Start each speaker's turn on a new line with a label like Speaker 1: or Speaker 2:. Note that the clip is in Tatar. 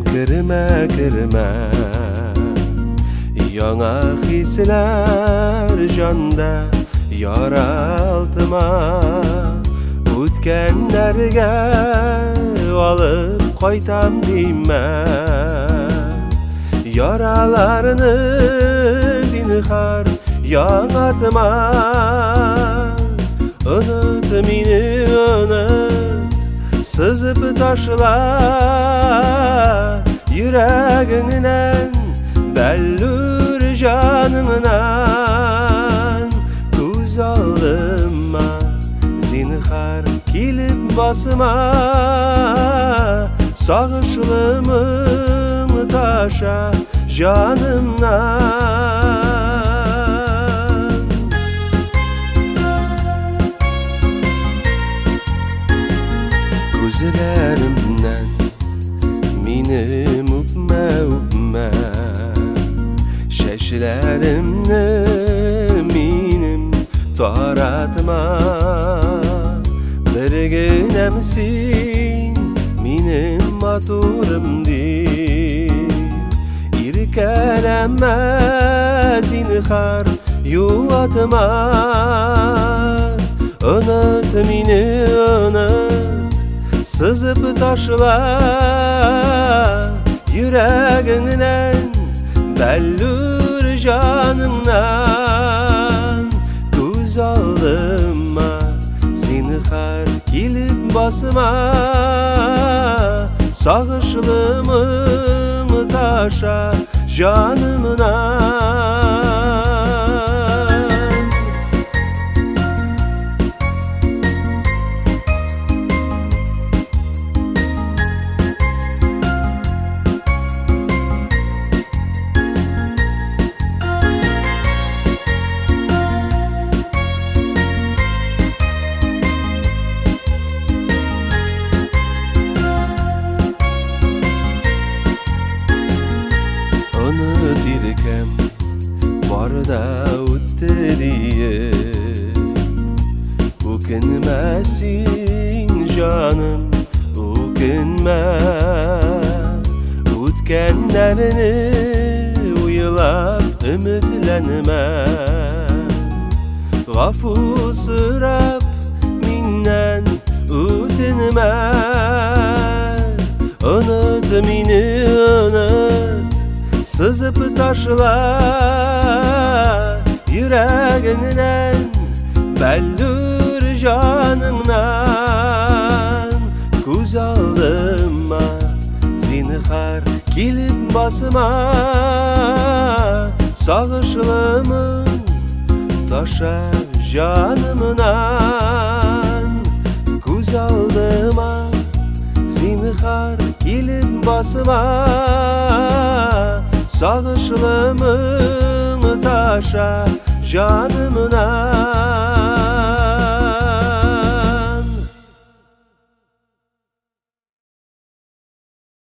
Speaker 1: Кермә, кермә. Яңа хисләр җанда яралтма. Үткәннәргә алып кайтам димә. Яраларны зинһар яңартма. Оныт мине, оныт, сызып ташла йөрәгеңнән, бәллүр җаныңнан. Күз алдыма зинһар килеп басма, сагышлы моң таша җанымнан. Күзләремнән минем үпмә, үпмә. Чәчләремне минем таратма. Бер генәм син минем матурым дип иркәләмә, зинһар юатма. Оныт мине, оныт, сызып ташла йөрәгеңнән, бәллүр җаныңнан. Күз алдыма зинһар килеп басма, сагышлы моң таша җанымнан. Оныт, иркәм, бар да үтте диеп үкенмә син, җаным, үкенмә. Үткәннәрне уйлап өметләнмә. Гафу сорап миннән үтенмә. Оныт мине, оныт, сызып ташла йөрәгеңнән, бәллүр җаныңнан. Күз алдыма зинһар килеп басма, сагышлы моң таша җанымнан. Күз алдыма зинһар килеп басма, сагышлы моң таша җанымнан.